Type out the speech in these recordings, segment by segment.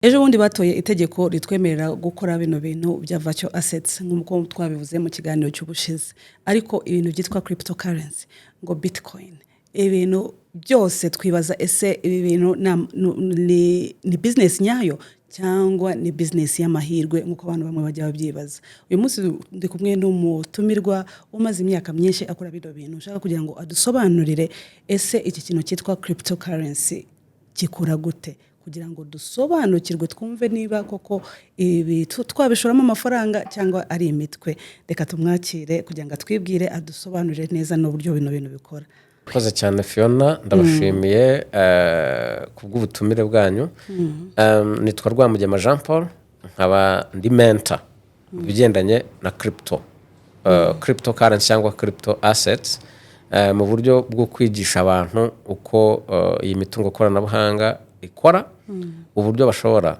Ejo bundi batoye itegeko ritwemerera gukora bino bintu bya virtual assets, nk'uko twabivuze mu kiganiro cy'ubushize. Ariko ibintu byitwa cryptocurrency, ngo bitcoin, ibintu byose twibaza: ese ibi bintu ni business nyayo cyangwa ni business y'amahirwe, nk'uko abantu bamwe bajya babyibaza? Uyu munsi ndi kumwe n'umutumirwa umaze imyaka myinshi akora bino bintu. Ushaka kugira ngo adusobanurire: ese iki kintu cyitwa cryptocurrency gikora gute, kugira ngo dusobanukirwe, twumve niba koko ibi twabishoramo amafaranga cyangwa ari imitwe. Reka tumwakire kugira ngo atwibwire, adusobanurire neza n'uburyo bino bintu bikora. Murakoze cyane, Fiona. Ndabashimiye ku bw'ubutumire bwanyu. Nitwa Rwamugema Jean Paul, nkaba ndi mentor mu bigendanye na crypto currency cyangwa crypto assets, mu buryo bwo kwigisha abantu uko iyi mitungo koranabuhanga ikora, uburyo bashobora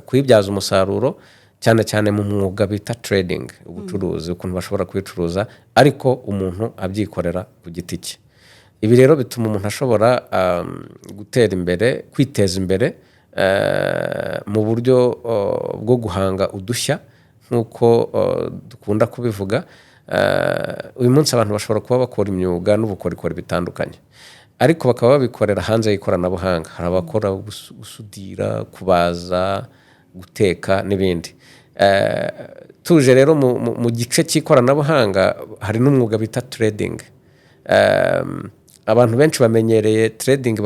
kuyibyaza umusaruro, cyane cyane mu mwuga bita trading, ubucuruzi, ukuntu bashobora kuyicuruza ariko umuntu abyikorera ku giti cye. Ibi rero bituma umuntu ashobora gutera imbere, kwiteza imbere mu buryo bwo guhanga udushya, nk'uko dukunda kubivuga. Uyu munsi abantu bashobora kuba bakora imyuga n'ubukorikori bitandukanye, ariko bakaba babikorera hanze y'ikoranabuhanga. Hari abakora gusudira, kubaza, guteka n'ibindi. Tuje rero mu gice cy'ikoranabuhanga, hari n'umwuga bita trading. Abantu benshi bamenyereye trading,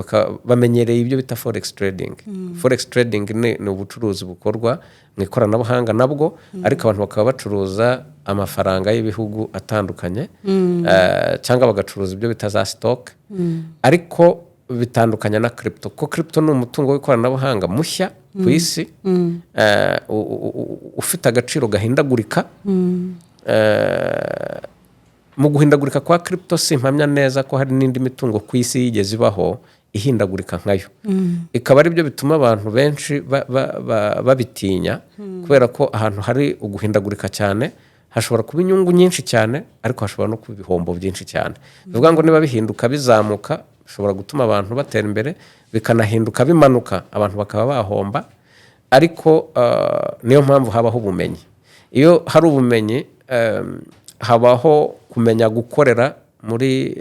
bamenyereye ibyo bita forex trading. Forex trading ni ubucuruzi bukorwa mu ikoranabuhanga nabwo, ariko abantu bakaba bacuruza amafaranga y'ibihugu atandukanye, cyangwa bagacuruza ibyo bita za stock. Ariko bitandukanye na crypto, kuko crypto ni umutungo w'ikoranabuhanga mushya ku isi, ufite agaciro gahindagurika. Mu guhindagurika kwa crypto, simpamya neza ko hari n'indi mitungo ku isi yigeze ibaho ihindagurika nkayo. Ikaba ari byo bituma abantu benshi babitinya, kubera ko ahantu hari uguhindagurika cyane hashobora kuba inyungu nyinshi cyane, ariko hashobora no kuba ibihombo byinshi cyane. Bivuga ngo niba bihinduka bizamuka, bishobora gutuma abantu batera imbere, bikanahinduka bimanuka, abantu bakaba bahomba. Ariko niyo mpamvu habaho ubumenyi. Iyo hari ubumenyi, habaho kumenya gukorera muri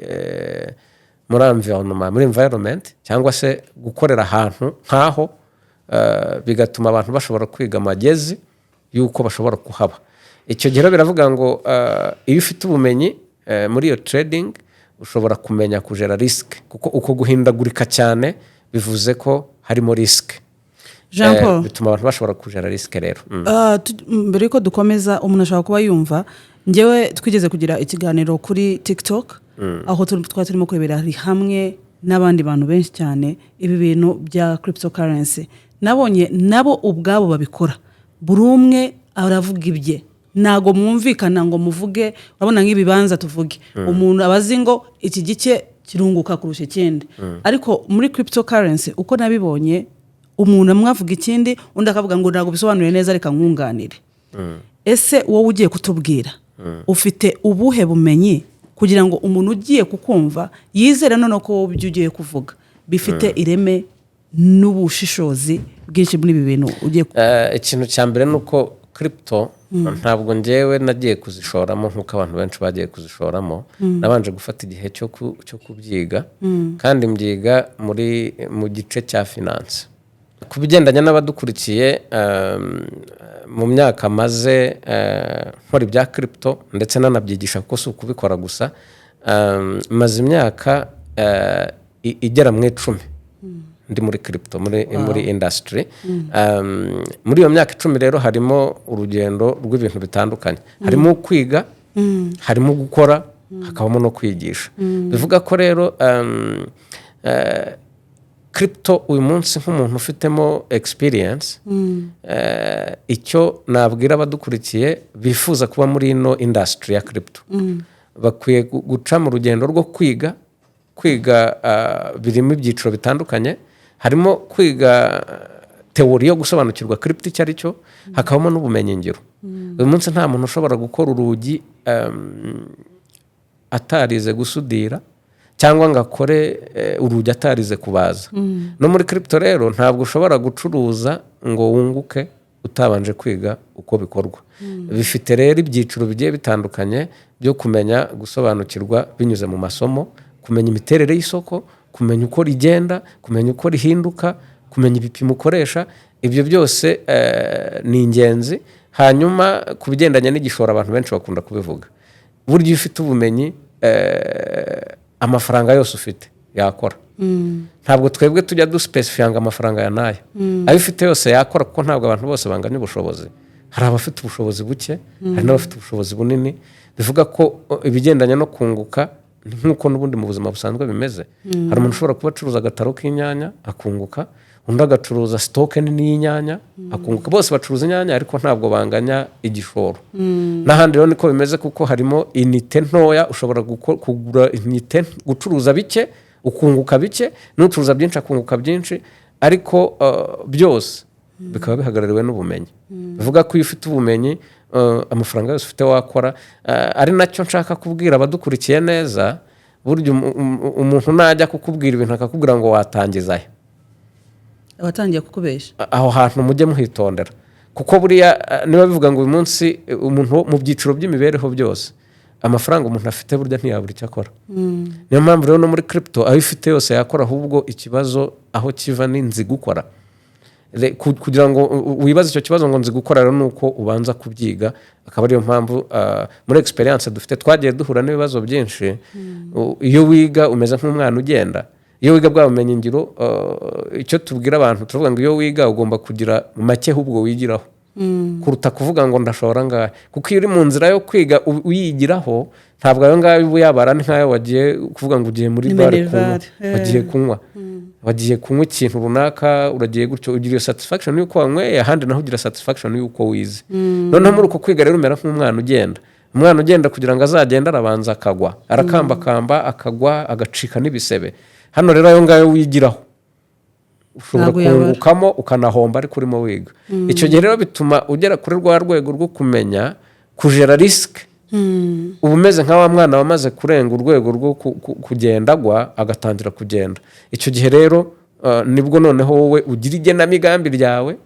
environment, muri environment cyangwa se gukorera ahantu nk'aho, bigatuma abantu bashobora kwiga amagezi y'uko bashobora kuhaba. Icyo gihe rero biravuga ngo iyo ufite ubumenyi muri iyo trading, ushobora kumenya kujera risk, kuko uko guhindagurika cyane bivuze ko harimo risk. Jean Paul. Bituma abantu bashobora kujera risk rero. Mbere yuko dukomeza, umuntu ashobora kuba yumva, ngewe twigeze kugira ikiganiro kuri TikTok aho twari turimo kurebera hamwe n'abandi bantu benshi cyane ibi bintu bya cryptocurrency. Nabonye nabo ubwabo babikora, buri umwe aravuga ibye, ntago mwumvikana ngo muvuge. Urabona nk'ibibanza tuvuge, umuntu aba azi ngo iki gice kirunguka kurusha ikindi, ariko muri cryptocurrency uko nabibonye, umuntu amwe avuga ikindi, undi akavuga ngo ntabwo bisobanuye neza, reka nkunganire. Ese wowe ugiye kutubwira ufite ubuhe bumenyi kugira ngo umuntu ugiye kukumva yizere noneho ko wowe ibyo ugiye kuvuga bifite ireme n'ubushishozi bwinshi muri ibi bintu ugiye Ikintu cya mbere ni uko crypto ntabwo ngewe nagiye kuzishoramo nk'uko abantu benshi bagiye kuzishoramo. Nabanje gufata igihe cyo kubyiga, kandi mbyiga mu gice cya finance. Ku bigendanye n'abadukurikiye, mu myaka maze nkora ibya crypto ndetse nanabyigisha, kuko si ukubikora gusa, maze imyaka igera mu 10 ndi muri crypto, muri industry. Muri iyo myaka 10 rero harimo urugendo rw'ibintu bitandukanye: harimo kwiga, harimo gukora, hakabamo no kwigisha. Bivuga ko rero crypto uyu munsi, nk'umuntu ufitemo experience, icyo nabwira abadukurikiye bifuza kuba muri ino industry ya crypto, bakwiye guca mu rugendo rwo kwiga. Kwiga birimo ibyiciro bitandukanye: harimo kwiga théorie yo gusobanukirwa crypto icyo ari cyo, hakabamo n'ubumenyingiro. Uyu munsi nta muntu ushobora gukora urugi atarize gusudira, Cyangwa ngo akore urugi atarize kubaza. No muri crypto rero, ntabwo ushobora gucuruza ngo wunguke utabanje kwiga uko bikorwa. Bifite rero ibyiciro bigiye bitandukanye byo kumenya, gusobanukirwa binyuze mu masomo, kumenya imiterere y'isoko, kumenya uko rigenda, kumenya uko rihinduka, kumenya ibipimo ukoresha. Ibyo byose ni ingenzi. Hanyuma ku bigendanye n'igishoro, abantu benshi bakunda kubivuga, burya iyo ufite ubumenyi, amafaranga yose ufite yakora. Ntabwo twebwe tujya duspecifya ngo amafaranga ya n'aya, ayo ufite yose yakora, kuko ntabwo abantu bose banganya ubushobozi. Hari abafite ubushobozi buke, hari n'abafite ubushobozi bunini. Bivuga ko ibigendanye no kunguka ni nk'uko n'ubundi mu buzima busanzwe bimeze. Hari umuntu ushobora kuba acuruza agataro k'inyanya akunguka, undi agacuruza stock nini y'inyanya akunguka. Bose bacuruza inyanya, ariko ntabwo banganya igishoro. N'ahandi rero niko bimeze, kuko harimo unité ntoya ushobora kugura unité, gucuruza bike ukunguka bike, n'ucuruza byinshi akunguka byinshi. Ariko byose bikaba bihagarariwe n'ubumenyi. Bivuga ko iyo ufite ubumenyi, amafaranga yose ufite wakora. Ari nacyo nshaka kubwira abadukurikiye neza: burya umuntu najya kukubwira ibintu akakubwira ngo watangiza aya, abatangiye kukubesha. Aho hantu mujye muhitondera, kuko buriya niba bivuga ngo uyu munsi umuntu mu byiciro by'imibereho byose, amafaranga umuntu afite burya ntiyabura icyo akora. Niyo mpamvu rero no muri crypto ayo ufite yose yakora. Ahubwo ikibazo aho kiva ni nzi gukora. Kugira ngo wibaze icyo kibazo ngo nzi gukora rero, ni uko ubanza kubyiga. Akaba ariyo mpamvu muri experience dufite twagiye duhura n'ibibazo byinshi. Iyo wiga umeze nk'umwana ugenda. Iyo wiga bwa bumenyi ngiro, icyo tubwira abantu, turavuga ngo iyo wiga ugomba kugira make ahubwo wigiraho, kuruta kuvuga ngo ndashora ngahe, kuko iyo uri mu nzira yo kwiga uyigiraho, ntabwo ayo ngayo uba uyabara. Ni nk'ayo wagiye kuvuga ngo ugiye muri Ni bar kunywa, minerval, eh. wagiye kunywa ikintu runaka, uragiye gutyo, ugira iyo satisfaction y'uko wanyweye. Ahandi naho ugira satisfaction y'uko wize. Noneho muri uko kwiga rero umera nk'umwana ugenda. Umwana ugenda, kugira ngo azagende, arabanza akagwa, arakambakamba, akagwa, agacika n'ibisebe. Hano rero ayo ngayo wigiraho ushobora Ntabwo yabara. kungukamo ukanahomba, ariko urimo wiga. Icyo gihe rero bituma ugera kuri rwa rwego rwo kumenya kujera risk. Uba umeze nka wa mwana wamaze kurenga urwego rwo kugenda agwa, agatangira kugenda. Icyo gihe rero nibwo noneho wowe ugira igenamigambi ryawe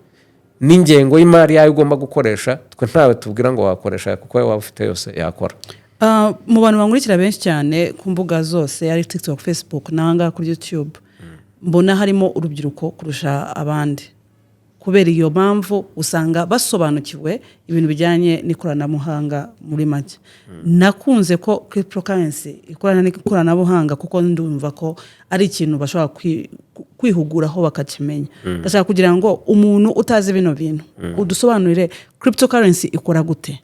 n'ingengo y'imari yawe ugomba gukoresha. Twe ntawe tubwira ngo wakoresha, kuko ayo waba ufite yose yakora. Mu bantu bankurikira benshi cyane ku mbuga zose, ari TikTok, Facebook n'ahangaha kuri YouTube, mbona harimo urubyiruko kurusha abandi. Kubera iyo mpamvu usanga basobanukiwe ibintu bijyanye n'ikoranabuhanga. Muri make, nakunze ko cryptocurrency ikorana n'ikoranabuhanga, kuko ndumva ko ari ikintu bashobora kwihuguraho bakakimenya. Ndashaka kugira ngo umuntu utazi bino bintu udusobanurire cryptocurrency ikora gute,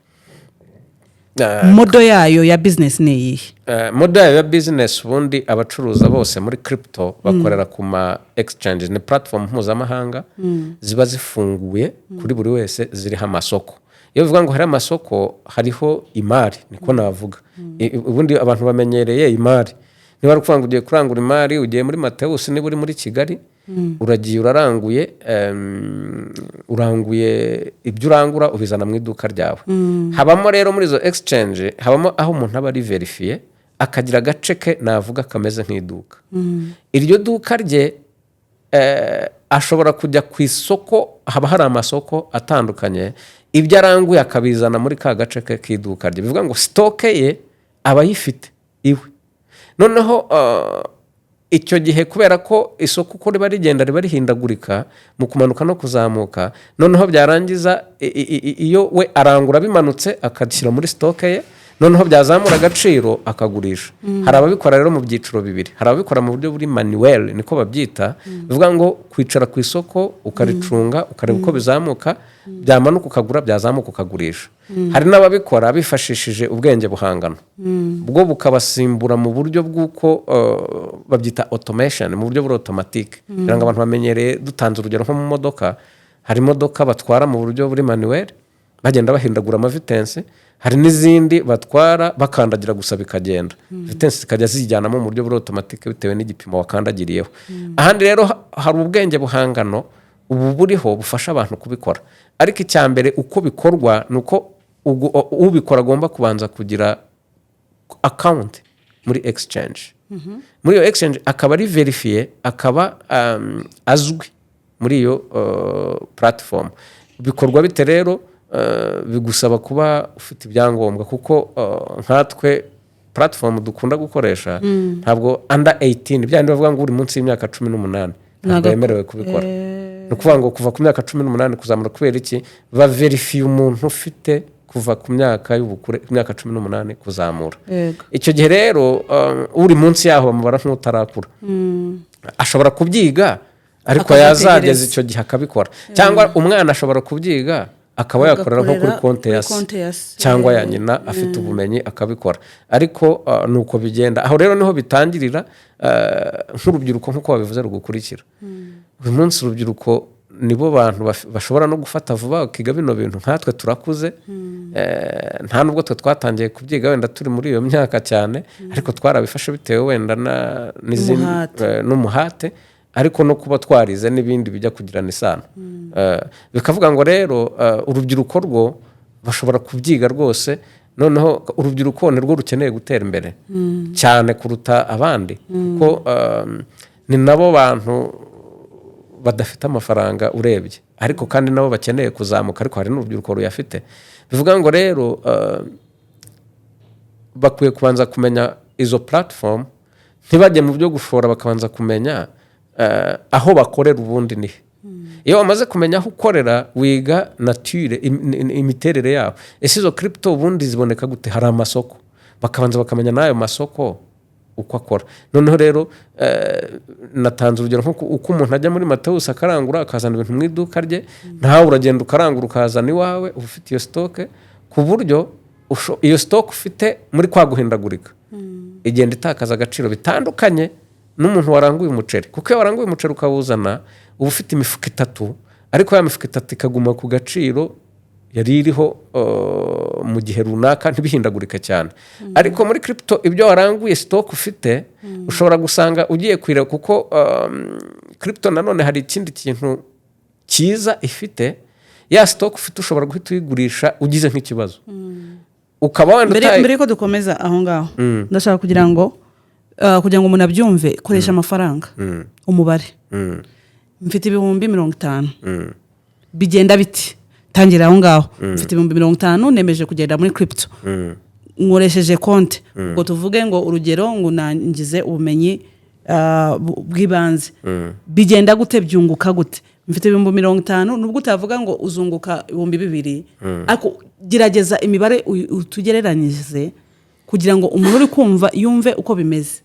model yayo ya business ni iyihe? Model yayo ya business, ubundi abacuruza bose muri crypto bakorera ku ma exchange. Ni platform mpuzamahanga ziba zifunguye kuri buri wese, ziriho amasoko. Iyo bivuga ngo hari amasoko, hariho imari, niko navuga. Ubundi abantu bamenyereye imari. Niba ari ukuvuga ngo ugiye kurangura imari, ugiye muri Mateus, niba uri muri Kigali, uragiye uraranguye, uranguye ibyo urangura, ubizana mu iduka ryawe. Habamo rero muri izo exchange, habamo aho umuntu aba ari vérifié, akagira agace ke navuga kameze nk'iduka. Iryo duka rye, ashobora kujya ku isoko, haba hari amasoko atandukanye, ibyo aranguye akabizana muri ka gace ke k'iduka rye. Bivuga ngo stock ye aba ayifite iwe. Noneho icyo gihe, kubera ko isoko uko riba rigenda riba rihindagurika mu kumanuka no kuzamuka, noneho byarangiza iyo we arangura bimanutse akashyira muri stock ye, noneho byazamura agaciro akagurisha. Hari ababikora rero mu byiciro bibiri. Hari ababikora mu buryo buri manuel, niko babyita, bivuga ngo kwicara ku isoko ukaricunga, ukareba uko bizamuka, byamanuka ukagura, byazamuka ukagurisha. Hari n'ababikora bifashishije ubwenge buhangano, bwo bukabasimbura mu buryo bw'uko babyita automation, mu buryo buri automatique, kugira ngo abantu bamenyereye. Dutanze urugero nko mu modoka, hari imodoka batwara mu buryo buri manuel, bagenda bahindagura amavitesse. Hari n'izindi batwara bakandagira gusa bikagenda, vitesse zikajya zijyanamo mu buryo buri automatique bitewe n'igipimo wakandagiriyeho. Ahandi rero hari ubwenge buhangano ubu buriho bufasha abantu kubikora. Ariko icya mbere uko bikorwa ni uko ubikora agomba kubanza kugira account muri exchange. muri exchange. Muri iyo exchange akaba ari vérifié, akaba azwi muri iyo platform. Bikorwa bite rero? Bigusaba kuba ufite ibyangombwa, kuko nkatwe platform dukunda gukoresha, ntabwo under 18, bya bindi bavuga ngo uri munsi y'imyaka 18 ntabwo yemerewe kubikora. Ni ukuvuga ngo kuva ku myaka 18 kuzamura. Kubera iki? Baverifiye umuntu ufite kuva ku myaka y'ubukure, ku myaka 18 kuzamura. Icyo gihe rero uri munsi yaho bamubara nk'utarakura. Ashobora kubyiga, ariko Akazategereza. yazageza icyo gihe akabikora, cyangwa umwana ashobora kubyiga akaba yakorera nko kuri Agakorera konti ya kuri se konti ya se. cyangwa ya nyina, afite ubumenyi akabikora. Ariko ni uko bigenda. Aho rero niho bitangirira. Nk'urubyiruko, nk'uko babivuze, rugukurikira uyu munsi, urubyiruko nibo bantu bashobora no gufata vuba bakiga bino bintu. Nkatwe turakuze, nta nubwo twe twatangiye kubyiga wenda turi muri iyo myaka cyane, ariko twarabifashe bitewe wenda n'izindi Umuhate. N'umuhate, ariko no kuba twarize n'ibindi bijya kugirana isano. Bikavuga ngo rero urubyiruko rwo bashobora kubyiga rwose. Noneho urubyiruko ni rwo rukeneye gutera imbere cyane kuruta abandi, kuko ni nabo bantu badafite amafaranga urebye, ariko kandi nabo bakeneye kuzamuka. Ariko hari n'urubyiruko ruyafite. Bivuga ngo rero bakwiye kubanza kumenya izo platform, ntibajye mu byo gushora, bakabanza kumenya aho bakorera ubundi ni he. Iyo wamaze kumenya aho ukorera, wiga nature, imiterere yaho. Ese izo crypto ubundi ziboneka gute? Hari amasoko, bakabanza bakamenya n'ayo masoko uko akora. Noneho rero natanze urugero nko uko umuntu ajya muri Mateus akarangura, akazana ibintu mu iduka rye, nawe uragenda ukarangura, ukazana iwawe, uba ufite iyo stock, ku buryo iyo stock ufite muri kwa guhindagurika igenda itakaza agaciro, bitandukanye n'umuntu waranguye umuceri, kuko iyo waranguye umuceri ukawuzana, uba ufite imifuka itatu, ariko ya mifuka itatu ikaguma ku gaciro yari iriho mu gihe runaka, ntibihindagurike cyane. Ariko muri crypto, ibyo waranguye, stock ufite, ushobora gusanga ugiye kwira, kuko crypto nanone hari ikindi kintu cyiza ifite: ya stock ufite ushobora guhita uyigurisha ugize nk'ikibazo, ukaba wenda Mbere yuko dukomeza aho ngaho, ndashaka kugira ngo umuntu abyumve, koresha amafaranga, umubare. Mfite 50,000, bigenda biti? Tangira aho ngaho. Mfite 50,000, nemeje kugenda muri crypto, nkoresheje konti. Ubwo tuvuge ngo urugero ngo nangize ubumenyi bw'ibanze, bigenda gute? Byunguka gute? Mfite 50,000. Nubwo utavuga ngo uzunguka 2000, ariko gerageza imibare utugereranyirize kugira ngo umuntu uri kumva yumve uko bimeze.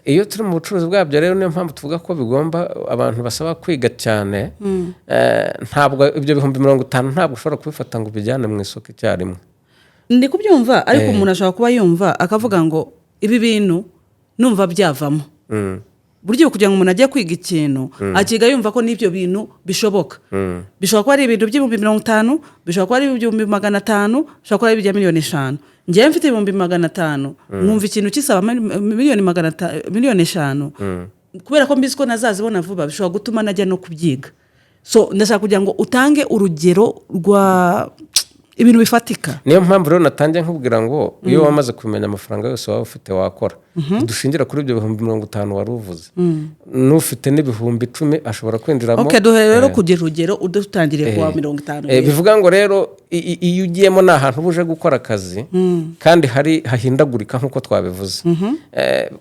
Iyo turi mu bucuruzi bwabyo rero, niyo mpamvu tuvuga ko bigomba abantu basaba kwiga cyane. Ntabwo ibyo 50,000 ntabwo ushobora kubifata ngo ubijyane mu isoko icyarimwe. Ndi kubyumva, ariko umuntu ashobora kuba yumva akavuga ngo ibi bintu numva byavamo. Buryo kugira ngo umuntu ajye kwiga ikintu, akiga yumva ko n'ibyo bintu bishoboka. Bishobora kuba ari ibintu by'50,000, bishobora kuba ari 500,000, bishobora kuba ari ibya miliyoni 5. Ngewe mfite 500,000, nkumva ikintu kisaba miliyoni 500, miliyoni 5, kubera ko mbizi ko nazazibona vuba, bishobora gutuma najya no kubyiga. So ndashaka kugira ngo utange urugero rwa ibintu bifatika. Niyo mpamvu rero natangiye nkubwira ngo iyo wamaze kumenya, amafaranga yose waba ufite wakora. Dushingira kuri ibyo 50,000 wari uvuze, n'ufite n'10,000 ashobora kwinjiramo. Ok, duhe rero kugira urugero udutangiriye kuwa 50. Rero. Bivuga ngo rero iyo ugiyemo ni ahantu uba uje gukora akazi, kandi hari hahindagurika nk'uko twabivuze.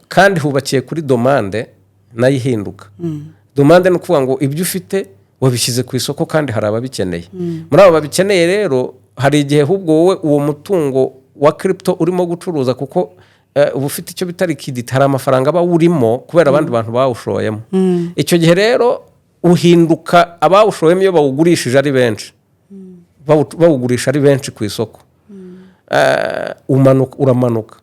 Kandi hubakiye kuri demande nayo ihinduka. Demande ni ukuvuga ngo ibyo ufite wabishyize ku isoko kandi hari ababikeneye. Muri abo babikeneye rero, hari igihe ahubwo wowe uwo mutungo wa crypto urimo gucuruza, kuko uba ufite icyo bita liquidity, hari amafaranga aba awurimo kubera abandi bantu bawushoyemo. Icyo gihe rero uhinduka abawushoyemo iyo bawugurishije ari benshi, bawugurisha ari benshi ku isoko, uramanuka.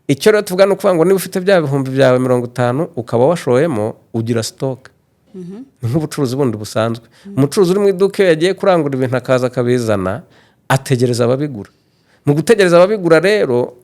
Icyo rero tuvuga ni ukuvuga ngo niba ufite bya byawe 50,000 ukaba washoyemo, ugira stock. Ni nk'ubucuruzi bundi busanzwe. Umucuruzi uri mu iduka, iyo yagiye kurangura ibintu akaza akabizana, ategereza ababigura. Mu gutegereza ababigura rero,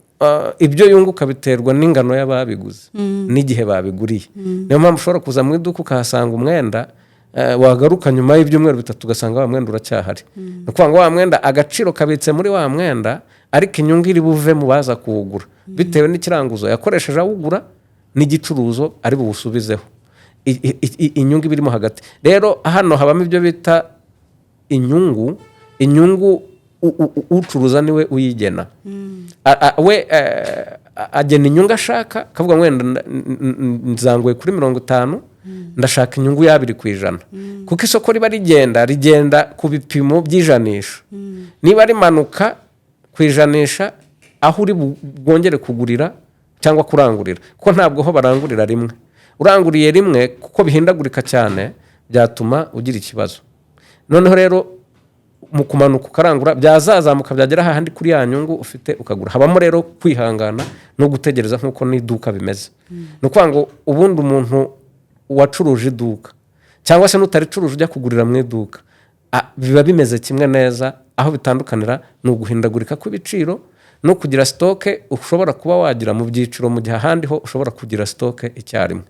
ibyo yunguka biterwa n'ingano y'ababiguze n'igihe babiguriye. Niyo mpamvu ushobora kuza mu iduka ukahasanga umwenda, wagaruka nyuma y'ibyumweru 3 ugasanga wa mwenda uracyahari. Ni ukuvuga ngo wa mwenda, agaciro kabitse muri wa mwenda. Ariko inyungu iri buve mu baza kuwugura bitewe n'ikiranguzo yakoresheje awugura n'igicuruzo ari buwusubizeho. Inyungu iba irimo hagati. Rero hano habamo ibyo bita inyungu. Inyungu ucuruza niwe uyigena. We agena inyungu ashaka, akavuga ngo wenda nzanguye kuri 50, ndashaka inyungu ya 2%, kuko isoko riba rigenda ku bipimo by'ijanisha. Niba rimanuka ku ijanisha, aho uri bwongere kugurira cyangwa kurangurira, kuko ntabwo ho barangurira rimwe. Uranguriye rimwe, kuko bihindagurika cyane, byatuma ugira ikibazo. Noneho rero mu kumanuka ukarangura, byazazamuka byagera hahandi kuri ya nyungu ufite ukagura. Habamo rero kwihangana no gutegereza nk'uko n'iduka bimeze. Ni ukuvuga ngo ubundi umuntu wacuruje iduka cyangwa se n'utaricuruje ujya kugurira mu iduka, biba bimeze kimwe neza. Aho bitandukanira ni uguhindagurika kw'ibiciro no kugira stock ushobora kuba wagira mu byiciro, mu gihe ahandi ho ushobora kugira stock icyarimwe.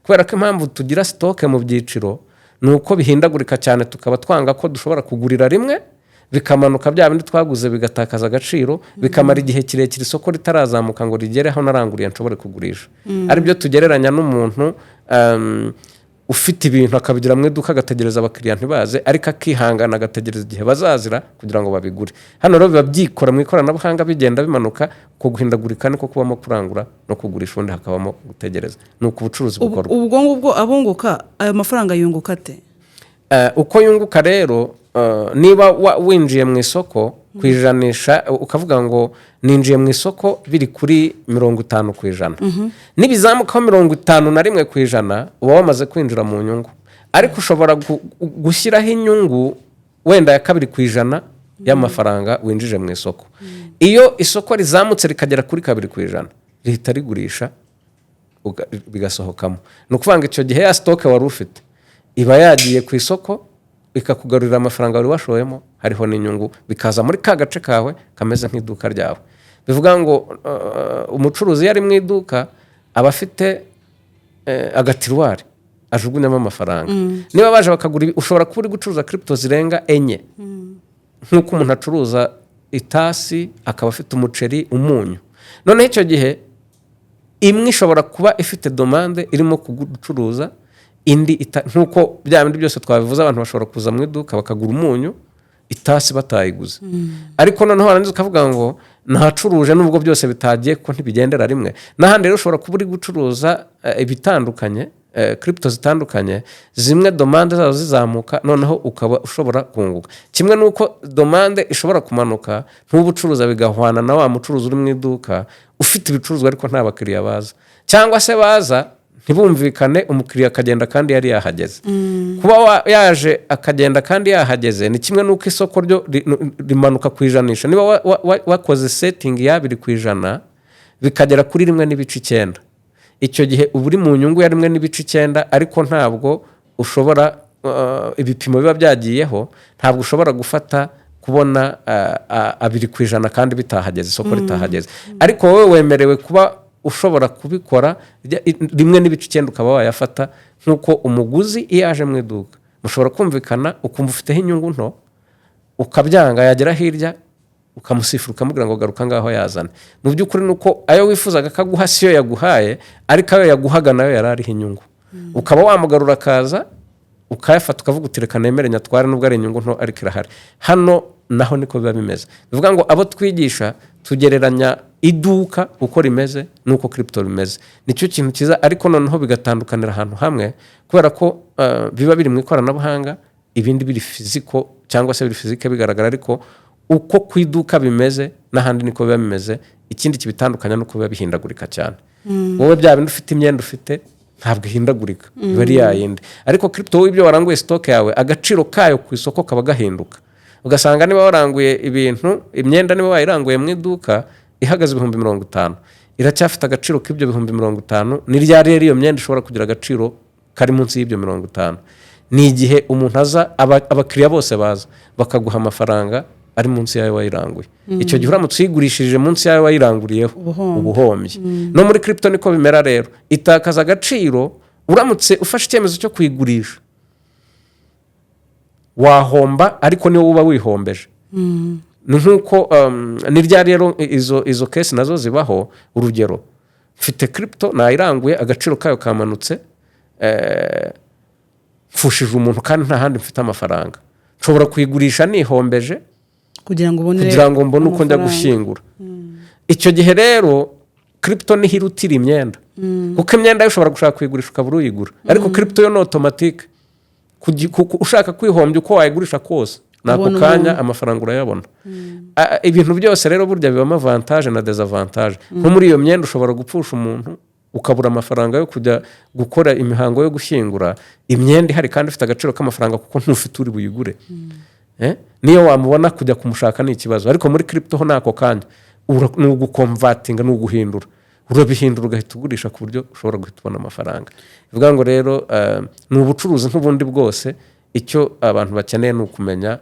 Kubera ko impamvu tugira stock mu byiciro ni uko bihindagurika cyane, tukaba twanga ko dushobora kugurira rimwe bikamanuka, bya bindi twaguze bigatakaza agaciro, bikamara igihe kirekire isoko ritarazamuka ngo rigere aho naranguriye nshobore kugurisha. Aribyo tugereranya n'umuntu ufite ibintu akabigira mu iduka, agategereza abakiriya ntibaze, ariko akihangana agategereza igihe bazazira kugira ngo babigure. Hano rero biba byikora mu ikoranabuhanga, bigenda bimanuka. Uko guhindagurika niko kubamo kurangura no kugurisha, ubundi hakabamo gutegereza. Ni uku ubucuruzi bukorwa. Ubwo ngubwo abunguka ayo mafaranga yunguka ate? Uko yunguka rero, niba winjiye mu isoko ku ijanisha, ukavuga ngo ninjiye mu isoko biri kuri 50%, nibizamukaho 51%, uba wamaze kwinjira mu nyungu. Ariko ushobora gushyiraho inyungu wenda ya 2% y'amafaranga winjije mu isoko. Iyo isoko rizamutse rikagera kuri 2%, rihita rigurisha bigasohokamo. Ni ukuvuga ngo icyo gihe ya stock wari ufite iba yagiye ku isoko, ikakugarurira amafaranga wari washoyemo hariho n'inyungu, bikaza muri ka gace kawe kameze nk'iduka ryawe. Bivuga ngo umucuruzi iyo ari mu iduka aba afite agatiroir ajugunyamo amafaranga niba baje bakagura. Ushobora kuba uri gucuruza crypto zirenga enye, nk'uko umuntu acuruza itasi akaba afite umuceri, umunyu. Noneho icyo gihe imwe ishobora kuba ifite demande irimo gucuruza, indi nk'uko bya bindi byose twabivuze, abantu bashobora kuza mu iduka bakagura umunyu, itasi batayiguze. Ariko noneho warangiza ukavuga ngo nahacuruje nubwo byose bitagiye, kuko ntibigendera rimwe. N'ahandi rero ushobora kuba uri gucuruza ibitandukanye, crypto zitandukanye, zimwe demande zazo zizamuka, noneho ukaba ushobora kunguka, kimwe n'uko demande ishobora kumanuka ntuba ucuruza, bigahwana na wa mucuruzi uri mu iduka ufite ibicuruzwa ariko nta bakiriya baza, cyangwa se baza ntibumvikane, umukiriya akagenda kandi yari yahageze. Kuba yaje akagenda kandi yahageze ni kimwe n'uko isoko ryo rimanuka ku ijanisha. Niba wakoze setting ya 2%, bikagera kuri 1.9, icyo gihe uba uri mu nyungu ya 1.9. Ariko ntabwo ushobora, ibipimo biba byagiyeho, ntabwo ushobora gufata kubona 2% kandi bitahageze, isoko ritahageze. Ariko wowe wemerewe kuba ushobora kubikora 1.9 ukaba wayafata, nk'uko umuguzi iyo aje mu iduka mushobora kumvikana, ukumva ufiteho inyungu nto, ukabyanga, yagera hirya ukamusifura, ukamubwira ngo garuka ngaho yazane. Mu by'ukuri ni uko ayo wifuzaga ko aguha siyo yaguhaye, ariko ayo yaguhaga nayo yari ariho inyungu, ukaba wamugarura akaza ukayafata, ukavuga uti reka nemere nyatware nubwo ari inyungu nto, ariko irahari. Hano naho niko biba bimeze. Bivuga ngo abo twigisha tugereranya iduka uko rimeze n'uko crypto rimeze. Nicyo kintu cyiza. Ariko noneho bigatandukanira ahantu hamwe, kubera ko biba biri mu ikoranabuhanga, ibindi biri physical cyangwa se biri physique bigaragara. Ariko uko ku iduka bimeze n'ahandi niko biba bimeze. Ikindi kibitandukanya ni uko biba bihindagurika cyane. Wowe bya bindi ufite, imyenda ufite ntabwo ihindagurika, iba ari yayindi. Ariko crypto wowe ibyo waranguye, stock yawe, agaciro kayo ku isoko kaba gahinduka. Ugasanga niba waranguye ibintu, imyenda niba wayiranguye mu iduka ihagaze 50,000, iracyafite agaciro k'ibyo 50,000. Ni ryari rero iyo myenda ishobora kugira agaciro kari munsi y'ibyo 50? Ni igihe umuntu aza, abakiriya bose baza bakaguha amafaranga ari munsi y'ayo wayiranguye. Icyo gihe uramutse uyigurishije munsi y'ayo wayiranguriyeho, ubuhombye. No muri crypto niko bimera rero, itakaza agaciro. Uramutse ufashe icyemezo cyo kuyigurisha wahomba, ariko niwo uba wihombeje. Ni nk'uko ni ryari rero izo case nazo zibaho? Urugero, mfite crypto, nayiranguye, agaciro kayo kamanutse, mfushije umuntu kandi nta handi mfite amafaranga, nshobora kuyigurisha nihombeje kugira ngo ubone kugira ngo mbone uko njya amafaranga. gushyingura. Icyo gihe rero crypto niho irutira imyenda, kuko imyenda yo ushobora gushaka kuyigurisha ukabura uyigura, ariko crypto yo ni automatique. Ushaka kwihombya, uko wayigurisha kose, ni ako Ubona kanya umuntu. amafaranga urayabona. Ibintu byose rero burya bibamo avantage na désavantage. Nko muri iyo myenda ushobora gupfusha umuntu, ukabura amafaranga yo kujya gukora imihango yo gushyingura. Imyenda ihari kandi ifite agaciro k'amafaranga, kuko ntufite uri buyigure. Niyo wamubona, kujya kumushaka ni ikibazo. Ariko muri crypto ho ni ako kanya. Ni uguconvertinga, ni uguhindura, urabihindura ugahita ugurisha ku buryo ushobora guhita ubona amafaranga. Bivuga ngo rero ni ubucuruzi nk'ubundi bwose. Icyo abantu bakeneye ni ukumenya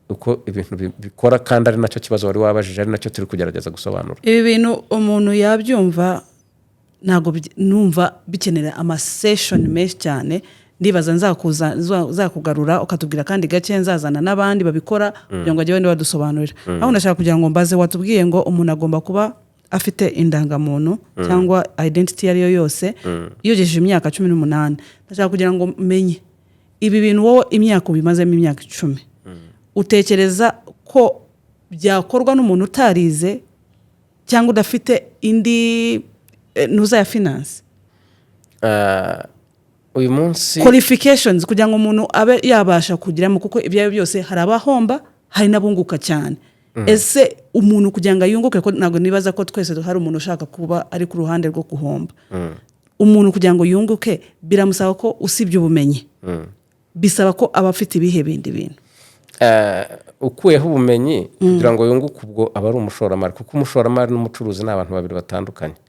uko ibintu bikora, kandi ari nacyo kibazo wari wabajije, ari nacyo turi kugerageza gusobanura. Ibi bintu umuntu yabyumva, ntabwo numva bikenera amasessions menshi cyane. Ndibaza nzakuza nzakugarura ukatubwira kandi gake, nzazana n'abandi babikora kugira ngo bajye wenda badusobanurira. Aho ndashaka kugira ngo mbaze, watubwiye ngo umuntu agomba kuba afite indangamuntu cyangwa identity iyo ari yo yose, yogejeje imyaka 18. Ndashaka kugira ngo menye ibi bintu, wowe imyaka ubimazemo, imyaka 10, utekereza ko byakorwa n'umuntu utarize cyangwa udafite indi ntuza ya finance? Uyu munsi Qualifications kugira ngo umuntu abe yabasha kugiramo, kuko ibyo ari byo byose hari abahomba, hari n'abunguka cyane. Ese umuntu kugira ngo ayunguke, ko ntabwo nibaza ko twese hari umuntu ushaka kuba ari ku ruhande rwo guhomba, umuntu kugira ngo yunguke biramusaba ko usibye ubumenyi, bisaba ko aba afite ibihe bindi bintu? Ukuyeho ubumenyi, kugira ngo yunguke, ubwo aba ari umushoramari, kuko umushoramari n'umucuruzi ni abantu babiri batandukanye.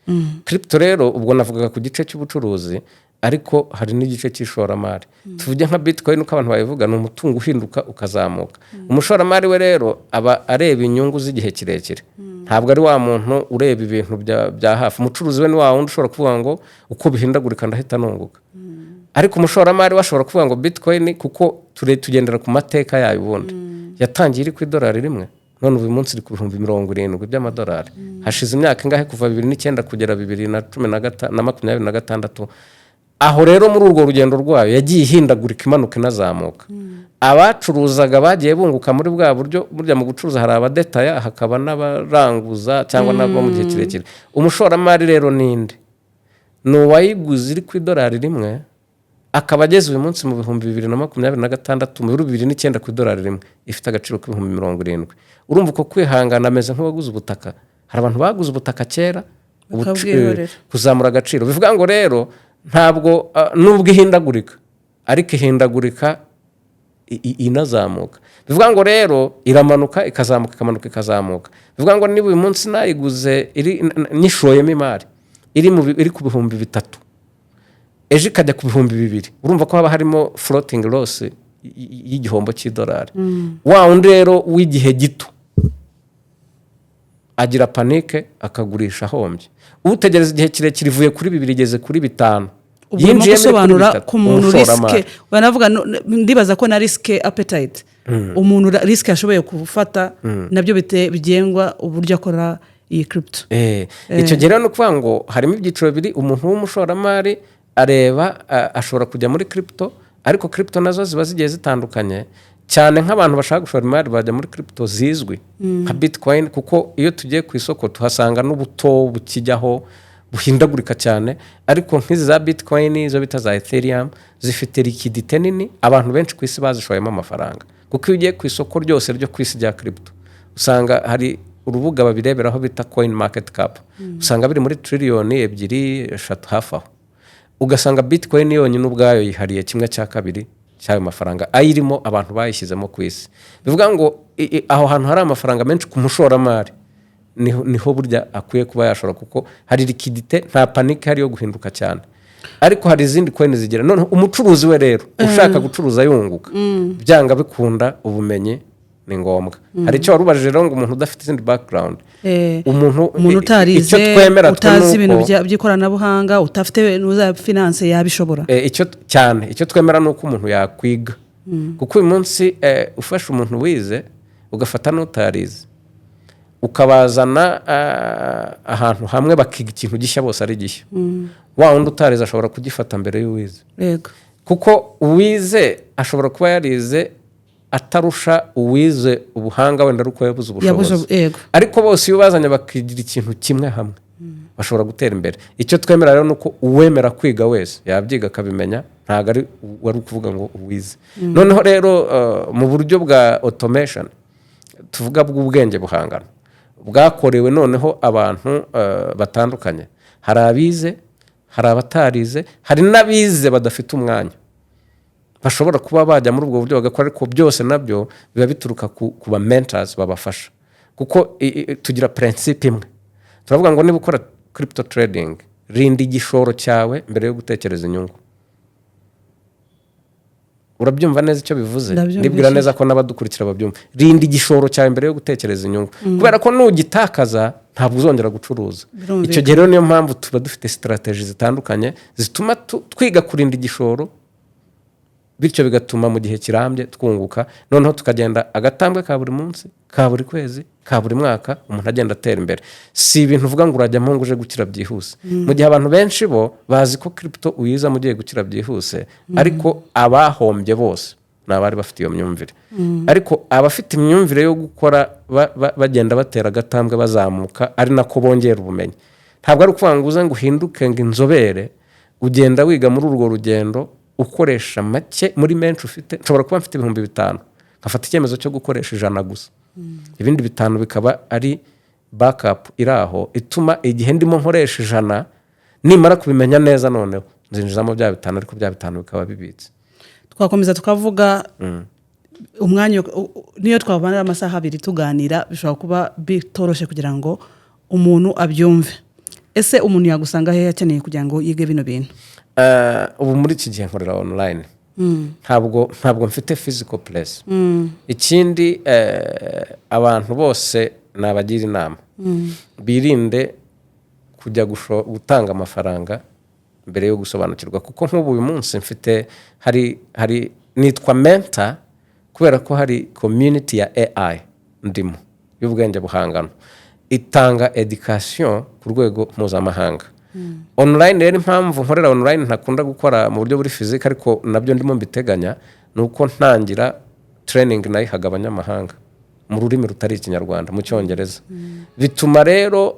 Crypto rero, ubwo navugaga ku gice cy'ubucuruzi, ariko hari n'igice cy'ishoramari. Tuvuge nka bitcoin, uko abantu babivuga, ni umutungo uhinduka ukazamuka. Umushoramari we rero aba areba inyungu z'igihe kirekire, ntabwo ari wa muntu ureba ibintu bya hafi. Umucuruzi we ni wa wundi ushobora kuvuga ngo uko bihindagurika ndahita nunguka, ariko umushoramari we ashobora kuvuga ngo bitcoin, kuko tugendera ku mateka yayo, ubundi yatangiye iri ku idolari 1, none uyu munsi iri ku 70,000 by'amadolari. Hashize imyaka ingahe kuva 2009 kugera bibiri na cumi na na 26? Aho rero muri urwo rugendo rwayo yagiye ihindagurika, imanuka, inazamuka. Abacuruzaga bagiye bunguka muri bwa buryo. Burya mu gucuruza hari abadetaya, hakaba n'abaranguza cyangwa n'abo mu gihe kirekire. Umushoramari rero ninde? Ni uwayiguze iri ku idolari 1, akaba ageze uyu munsi mu 2026, muri 2009 ku idolari 1, ifite agaciro k'70,000. Urumva uko kwihangana, ameze nk'uwaguze ubutaka. Hari abantu baguze ubutaka kera, Bakabwihorera. kuzamura agaciro. Bivuga ngo rero ntabwo nubwo ihindagurika, ariko ihindagurika inazamuka. Bivuga ngo rero iramanuka, ikazamuka, ikamanuka, ikazamuka. Bivuga ngo niba uyu munsi nayiguze iri nyishoyemo imari iri ku 3000, ejo ikajya ku 2000, urumva ko haba harimo floating loss y'igihombo cy'idolari. Wa wundi rero w'igihe gito agira panique, akagurisha ahombye. Utegereza igihe kirekire, ivuye kuri 2 igeze kuri 5, Ubwo urimo yinjiyemo iri kuri gusobanura 3, ku muntu umushoramari. risk, banavuga ndibaza ko na risk appetite, umuntu risk ashoboye gufata, nabyo bigengwa uburyo akora iyi crypto. Icyo gihe rero ni ukuvuga ngo harimo ibyiciro bibiri. Umuntu w'umushoramari areba, ashobora kujya muri crypto, ariko crypto nazo ziba zigiye zitandukanye cyane. Nk'abantu bashaka gushora imari bajya muri crypto zizwi nka bitcoin, kuko iyo tugiye ku isoko tuhasanga n'ubuto bukijyaho buhindagurika cyane. Ariko nk'izi za bitcoin, izo bita za ethereum, zifite liquidité nini, abantu benshi ku isi bazishoyemo amafaranga, kuko iyo ugiye ku isoko ryose ryo ku isi rya crypto, usanga hari urubuga babireberaho bita coin market cap, usanga biri muri triliyoni 2, 3, hafi aho. Ugasanga bitcoin yonyine ubwayo yihariye 1/2 cy'ayo mafaranga ayirimo, abantu bayishyizemo ku isi. Bivuga ngo aho hantu hari amafaranga menshi, ku mushoramari niho burya akwiye kuba yashora, kuko hari liquidité, nta panique hari yo guhinduka cyane. Ariko hari izindi coin zigira. Noneho umucuruzi we rero ushaka gucuruza yunguka, byanga bikunda ubumenyi ni ngombwa. Hari icyo wari ubajije rero ngo umuntu udafite izindi background, umuntu umuntu utarize, icyo twemera twe utazi ni ibintu by'ikoranabuhanga, udafite nuza finance, yabishobora? Icyo cyane icyo twemera ni uko umuntu yakwiga, kuko uyu munsi ufashe umuntu wize ugafata n'utarize, ukabazana ahantu hamwe bakiga ikintu gishya, bose ari gishya, wa wundi utarize ashobora kugifata mbere y'uwize, kuko uwize ashobora kuba yarize atarusha uwize ubuhanga, wenda ari uko yabuze Yabuze. ubushobozi. Ariko bose iyo ubazanye bakigira ikintu kimwe hamwe, bashobora gutera imbere. Icyo twemera rero ni uko uwemera kwiga wese yabyiga akabimenya, ntabwo ari wari ukuvuga ngo uwize. Noneho rero mu buryo bwa automation tuvuga bw'ubwenge buhangano bwakorewe noneho abantu batandukanye, hari abize, hari abatarize, hari n'abize badafite umwanya, bashobora kuba bajya muri ubwo buryo bagakora, ariko byose nabyo biba bituruka ku ba mentors babafasha, kuko tugira principe imwe. Turavuga ngo niba ukora crypto trading, rinda igishoro cyawe mbere yo gutekereza inyungu. Urabyumva neza icyo bivuze? Ndabyumvise. Nibwira neza ko n'abadukurikira babyumva. Rinda igishoro cyawe mbere yo gutekereza inyungu, kubera ko nugitakaza ntabwo uzongera gucuruza. Icyo gihe rero niyo mpamvu tuba dufite strategy zitandukanye zituma twiga kurinda igishoro, bityo bigatuma mu gihe kirambye twunguka. Noneho tukagenda agatambwe ka buri munsi, ka buri kwezi, ka buri mwaka, umuntu agenda atera imbere. Si ibintu uvuga ngo urajyamo ngo uje gukira byihuse, mu gihe abantu benshi bo bazi ko crypto uyizamo ugiye gukira byihuse. Ariko abahombye bose ni abari bafite iyo myumvire. Ariko abafite imyumvire yo gukora bagenda batera agatambwe bazamuka, ari nako bongera ubumenyi. Ntabwo ari ukuvuga ngo uze ngo uhinduke ngo inzobere. Ugenda wiga muri urwo rugendo, ukoresha make muri menshi ufite. Nshobora kuba mfite 5000, nkafata icyemezo cyo gukoresha 100 gusa, ibindi 5 bikaba ari backup iri aho, ituma igihe ndimo nkoresha 100, nimara kubimenya neza noneho nzinjizamo bya 5, ariko bya 5 bikaba bibitse. Twakomeza tukavuga umwanya niyo twabana amasaha 2 tuganira, bishobora kuba bitoroshye kugira ngo umuntu abyumve. Ese umuntu yagusanga hehe akeneye kugira ngo yige bino bintu? Ubu muri iki gihe nkorera online, ntabwo mfite physical place. Ikindi, abantu bose nabagira inama, birinde kujya gutanga amafaranga mbere yo gusobanukirwa, kuko nk'ubu uyu munsi mfite hari nitwa mentor kubera ko hari community ya AI ndimo y'ubwenge buhangano, itanga education ku rwego mpuzamahanga online. Rero impamvu nkorera online, ntakunda gukora mu buryo buri physique, ariko nabyo ndimo mbiteganya, ni uko ntangira training nayihaga abanyamahanga mu rurimi rutari Ikinyarwanda, mu Cyongereza. Bituma rero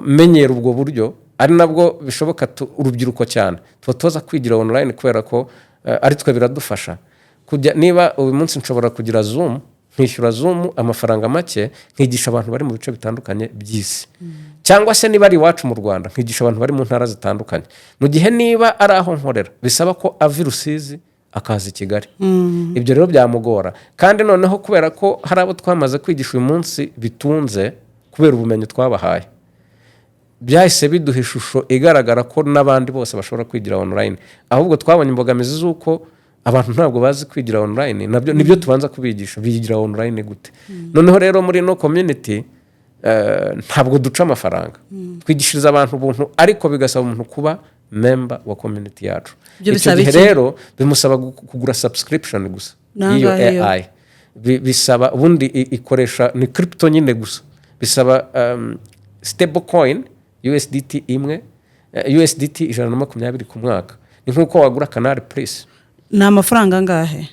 menyera ubwo buryo, ari nabwo bishoboka. Urubyiruko cyane tuba tuza kwigira online, kubera ko ari twe biradufasha kujya. Niba uyu munsi nshobora kugira Zoom, nkishyura Zoom amafaranga make, nkigisha abantu bari mu bice bitandukanye by'isi, cyangwa se niba ari iwacu mu Rwanda, nkigisha abantu bari mu ntara zitandukanye, mu gihe niba ari aho nkorera bisaba ko ava i Rusizi akaza i Kigali. Ibyo rero byamugora. Kandi noneho kubera ko hari abo twamaze kwigisha uyu munsi bitunze kubera ubumenyi twabahaye, byahise biduha ishusho igaragara ko n'abandi bose bashobora kwigira online. Ahubwo twabonye imbogamizi z'uko abantu ntabwo bazi kwigira online. Nabyo nibyo tubanza kubigisha, bigira online gute. Noneho rero muri ino community ntabwo duca amafaranga, twigishiriza abantu ubuntu, ariko bigasaba umuntu kuba member wa community yacu. Ibyo Icyo bisaba gihe iki? rero bimusaba kugura subscription gusa y'iyo Nangahe yo? AI. Bisaba ubundi ikoresha ni crypto nyine gusa, bisaba stable coin USDT imwe, USDT 120 ku mwaka. Ni nk'uko wagura Canal Plus. Ni amafaranga angahe?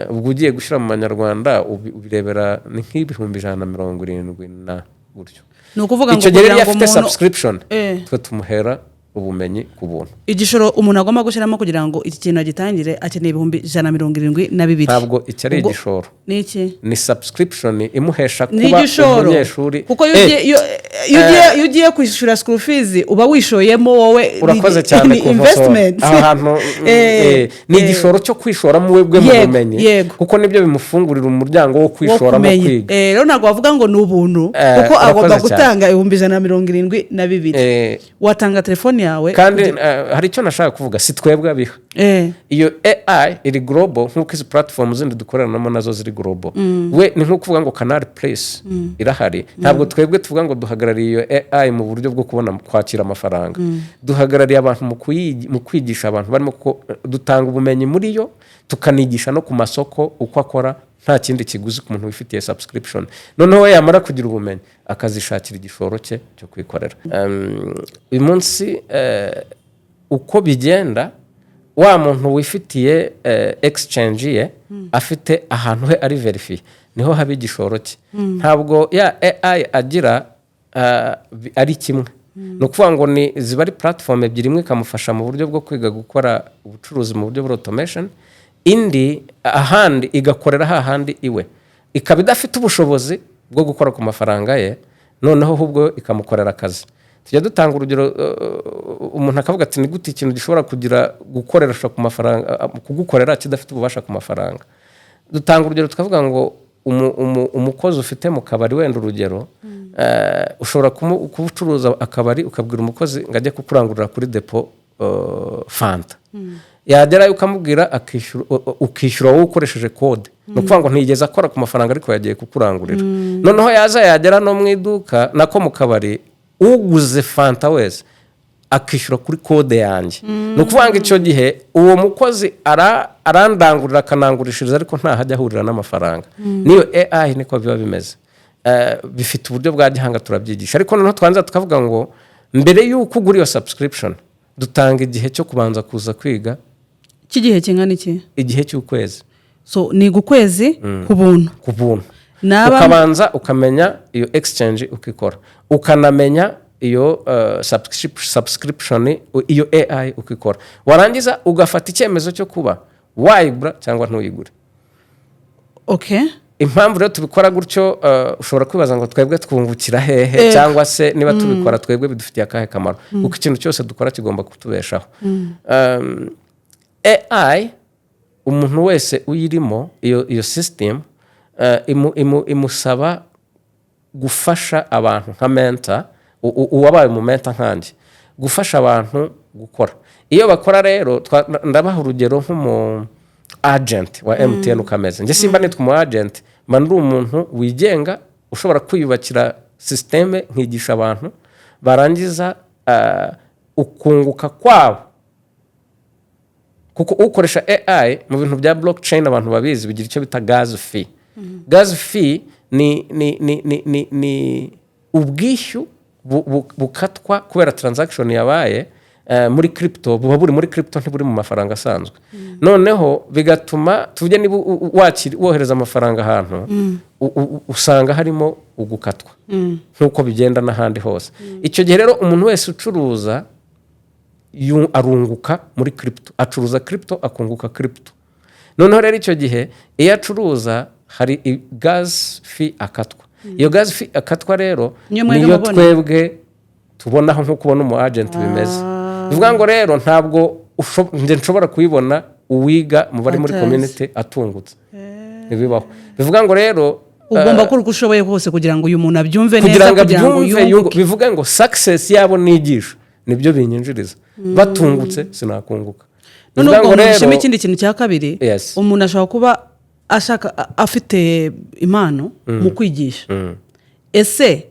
Ubwo ugiye gushyira mu manyarwanda, ubirebera ni nk'ibihumbi 170 na gutyo. Ni ukuvuga ngo Icyo gihe rero kugira iyo ngo afite umuntu subscription, twe tumuhera ubumenyi ku buntu. Igishoro umuntu agomba gushyiramo kugira ngo iki kintu agitangire, akeneye 172,000. Ntabwo icyo ari igishoro. Ni iki? Ni subscription imuhesha Ni kuba igishoro. umunyeshuri. Kuko iyo iyo ugiye kwishyura school fees, uba wishoyemo wowe. Urakoze cyane Ni kunkosora. investment. Aho hantu ni igishoro cyo kwishoramo we bwe mu bumenyi, kuko nibyo bimufungurira umuryango wo wo kwishoramo kumenya. kwiga. Rero ntabwo bavuga ngo ni ubuntu, kuko Urakoze agomba cyane. gutanga 172,000. Watanga telefone yawe Kandi hari icyo nashaka kuvuga: si twebwe abiha. Iyo AI iri global, nk'uko izi platform zindi dukoreranamo nazo ziri global. We ni nko kuvuga ngo Canal Plus irahari. Ntabwo twebwe tuvuga ngo duhagarariye iyo AI mu buryo bwo kubona kwakira amafaranga. Duhagarariye abantu mu kwigisha abantu barimo, ko dutanga ubumenyi muri yo. Tukanigisha no ku masoko uko akora, nta kindi kiguzi ku muntu wifitiye subscription. Noneho we yamara kugira ubumenyi, akazishakira igishoro cye cyo kwikorera. Uyu munsi uko bigenda, wa muntu wifitiye exchange ye, afite ahantu he ari verifié, niho haba igishoro cye. Ntabwo ya AI agira ari kimwe. Ni ukuvuga ngo ni ziba ari platform ebyiri: imwe ikamufasha mu buryo bwo kwiga gukora ubucuruzi mu buryo bwa automation, indi ahandi igakorera hahandi iwe, ikaba idafite ubushobozi bwo gukora ku mafaranga ye, noneho ahubwo ikamukorera akazi. Tujya dutanga urugero, umuntu akavuga ati: "Ni gute ikintu gishobora kugira gukoresha ku mafaranga, kugukorera kidafite ububasha ku mafaranga?" Dutanga urugero tukavuga ngo umukozi ufite mu kabari, wenda urugero, ushobora kubucuruza akabari, ukabwira umukozi ngo ajye kukurangurira kuri depo fanta, yagerayo ukamubwira akishyura, ukishyura wowe ukoresheje kode. Ni ukuvuga ngo ntiyigeze akora ku mafaranga, ariko yagiye kukurangurira. Noneho yaza, yagera no mu iduka, nako mu kabari, uguze fanta wese akishyura kuri kode yanjye. Ni ukuvuga ngo icyo gihe uwo mukozi arandangurira, akanangurishiriza, ariko ntahajya ahurira n'amafaranga. N'iyo AI niko biba bimeze. Bifite uburyo bwa gihanga, turabyigisha. Ariko noneho twanza tukavuga ngo mbere y'uko ugura iyo subscription, dutanga igihe cyo kubanza kuza kwiga. Cy'igihe kingana iki? Igihe cy'ukwezi. So niga ukwezi ku buntu? Ku buntu. Naba Ukabanza ukamenya iyo exchange ukikora, ukanamenya iyo subscription, iyo AI ukikora, warangiza ugafata icyemezo cyo kuba wayigura cyangwa ntuyigure. Impamvu rero tubikora gutyo, ushobora kwibaza ngo twebwe twungukira hehe, cyangwa se niba tubikora twebwe bidufitiye akahe kamaro? Kuko ikintu cyose dukora kigomba kutubeshaho. AI, umuntu wese uyirimo, iyo system imusaba gufasha abantu nka mentor, uwabaye umumentor nkanjye, gufasha abantu gukora. Iyo bakora rero, ndabaha urugero nk'umu agent wa MTN ukameze. Njye simba nitwa umu agent, mba ndi umuntu wigenga ushobora kwiyubakira système, nkigisha abantu, barangiza ukunguka kwabo, kuko ukoresha AI mu bintu bya blockchain, abantu babizi, bigira icyo bita gas fee. Gas fee ni ubwishyu bukatwa kubera transaction yabaye muri crypto. Buba buri muri crypto, ntiburi mu mafaranga asanzwe. Noneho bigatuma, tuvuge niba wohereza amafaranga ahantu, usanga harimo ugukatwa nk'uko bigenda n'ahandi hose. Icyo gihe rero umuntu wese ucuruza arunguka muri crypto, acuruza crypto akunguka crypto. Noneho rero icyo gihe iyo acuruza, hari gas fee akatwa. Iyo gas fee akatwa rero Niyo mwebwe niyo mubona? twebwe tubonaho, nk'uko ubona umu agent bimeze. Bivuga ngo rero ntabwo njye nshobora kuyibona uwiga mu bari muri Atazi. community atungutse, ntibibaho. Bivuga ngo rero Ugomba gukora uko ushoboye kose kugira ngo uyu muntu abyumve kugira neza, ngo kugira ngo abyumve, yunguke. Bivuga ngo success yabo nigisha nibyo binyinjiriza. Batungutse sinakunguka. Noneho Bivuga ubwo ngo nishimo rero ikindi kintu cya kabiri. Umuntu ashobora kuba ashaka afite impano mu kwigisha. Ese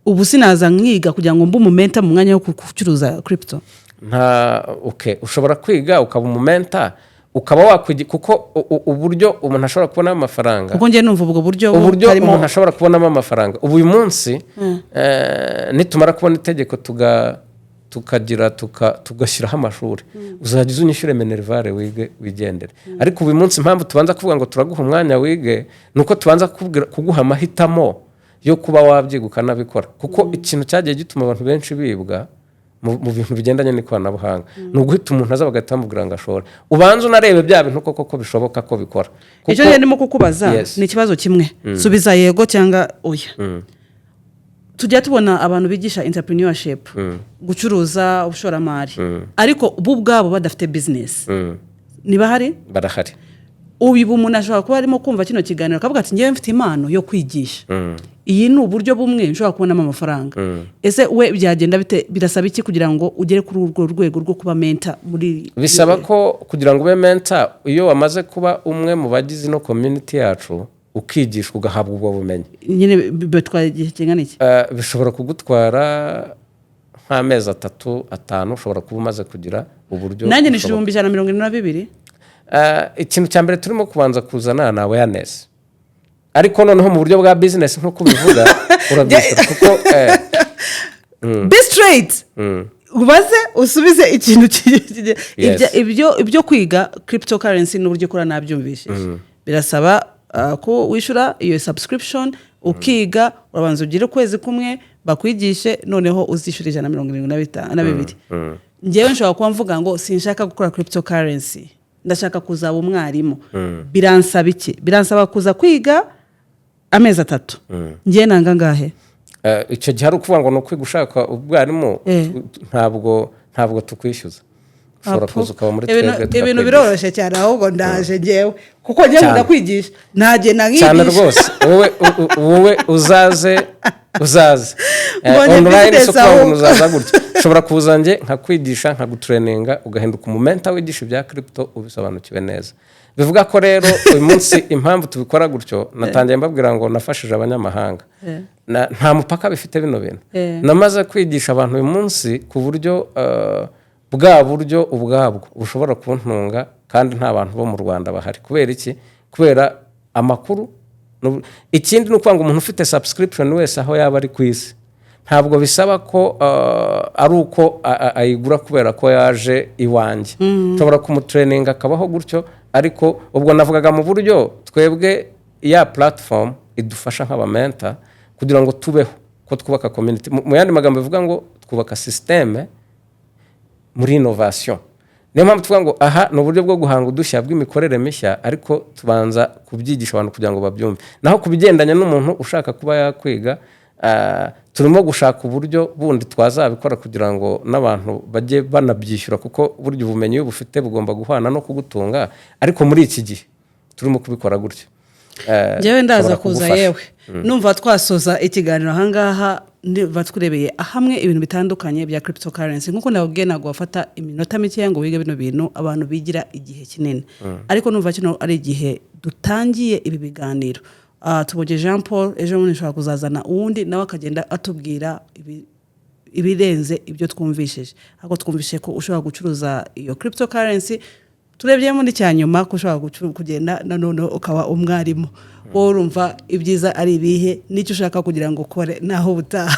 ubu sinaza nkiga kugira ngo mbe umumentor mu mwanya wo gucuruza crypto? Nta, okay, ushobora kwiga ukaba umumentor, ukaba wakwiga, kuko uburyo umuntu ashobora kubonamo amafaranga Kuko njye numva ubwo buryo uburyo butarimo. umuntu ashobora kubonamo amafaranga ubu uyu munsi, nitumara kubona itegeko, tukagira tugashyiraho amashuri, uzajya uza unyishyure minerval wige wigendere. Ariko uyu munsi impamvu tubanza kuvuga ngo turaguha umwanya wige, ni uko tubanza kuguha amahitamo yo kuba wabyiga ukanabikora, kuko ikintu cyagiye gituma abantu benshi bibwa mu bintu bigendanye n'ikoranabuhanga ni uguhita umuntu aza bagahita bamubwira ngo ashore. Ubanza unarebe bya bintu koko ko bishoboka ko bikora. Icyo njye ndimo kukubaza ni ikibazo kimwe, subiza yego cyangwa oya. Tujya tubona abantu bigisha entrepreneurship, gucuruza, ubushoramari, ariko bo ubwabo badafite business. Niba hari? Barahari. Ubu umuntu ashobora kuba arimo kumva kino kiganiro akavuga ati: "Ngewe mfite impano yo kwigisha, iyi ni uburyo bumwe nshobora kubonamo amafaranga." Ese we byagenda bite? Birasaba iki kugira ngo ugere kuri urwo rwego rwo kuba mentor muri Bisaba ko kugira ngo ube mentor, iyo wamaze kuba umwe mu bagize ino community yacu, ukigishwa, ugahabwa ubwo bumenyi. Nyine bitwara igihe kingana iki? Bishobora kugutwara nk'amezi 3, 5, ushobora kuba umaze kugira uburyo Nanjye nishyura bushoboka. 172,000. Ikintu cya mbere turimo kubanza kuzana ni awareness, ariko noneho mu buryo bwa business, nk'uko ubivuga, urabyishyura kuko Be straight, ubaze usubize ikintu ibyo kwiga cryptocurrency n'uburyo ukora nabyumvishije. Birasaba ko wishyura iyo subscription ukiga, urabanza ugire ukwezi kumwe bakwigishe, noneho uzishyura 172. Ngewe nshobora kuba mvuga ngo sinshaka gukora cryptocurrency, ndashaka kuzaba umwarimu. Biransaba iki? Biransaba kuza kwiga amezi 3. Ngewe nanga ngahe? Icyo gihe ari ukuvuga ngo ni ukwiga ushaka ubwarimu, ntabwo tukwishyuza. Ushobora Apo. kuza ukaba muri Ibintu twebwe, ibintu tukakwigisha. Biroroshye cyane. Ahubwo ndaje ngewe, kuko ngewe Cyane. nkunda kwigisha, ntagenda Cyane nkigisha. rwose. Wowe uzaze Mbonye online, business si ukuvuga ngo ahubwo. uzaza gutya. Ushobora kuza njye nkakwigisha, nkagutraininga, ugahinduka umumentor wigisha ibya crypto ubisobanukiwe neza. Bivuga ko rero uyu munsi impamvu tubikora gutyo, natangiye mbabwira ngo nafashije abanyamahanga. Nta mupaka bifite bino bintu. Namaze kwigisha abantu uyu munsi ku buryo bwa buryo ubwabwo bushobora kuntunga kandi nta bantu bo mu Rwanda bahari. Kubera iki? Kubera amakuru. Ikindi ni ukuvuga ngo umuntu ufite subscription wese aho yaba ari ku isi, ntabwo bisaba ko ari uko ayigura kubera ko yaje iwanjye. Nshobora kumutraininga akabaho gutyo. Ariko ubwo navugaga mu buryo twebwe ya platform idufasha nk'abamentor kugira ngo tubeho, ko twubaka community. Mu yandi magambo bivuga ngo twubaka système muri innovation. Niyo mpamvu tuvuga ngo aha ni uburyo bwo guhanga udushya bw'imikorere mishya, ariko tubanza kubyigisha abantu kugira ngo babyumve. Naho ku bigendanye n'umuntu ushaka kuba yakwiga, turimo gushaka uburyo bundi twazabikora kugira ngo n'abantu bajye banabyishyura, kuko burya ubumenyi iyo bufite bugomba guhana no kugutunga. Ariko muri iki gihe turimo kubikora gutyo. Njyewe ndaza Nshobora kuza. kugufasha. Yewe, numva twasoza ikiganiro ahangaha. Niba turebeye hamwe ibintu bitandukanye bya cryptocurrency, nk'uko nababwiye, ntabwo wafata iminota mikeya ngo wige bino bintu. Abantu bigira igihe kinini, ariko numva kino ari igihe dutangiye ibi biganiro. Tubonye Jean Paul, ejo bundi nshobora kuzazana uwundi nawe akagenda atubwira ibirenze ibyo twumvishije. Ariko twumvise ko ushobora gucuruza iyo cryptocurrency, turebyemo n'icya nyuma ko ushobora kugenda nanone ukaba umwarimu. Wowe urumva ibyiza ari ibihe n'icyo ushaka kugira ngo ukore naho ubutaha?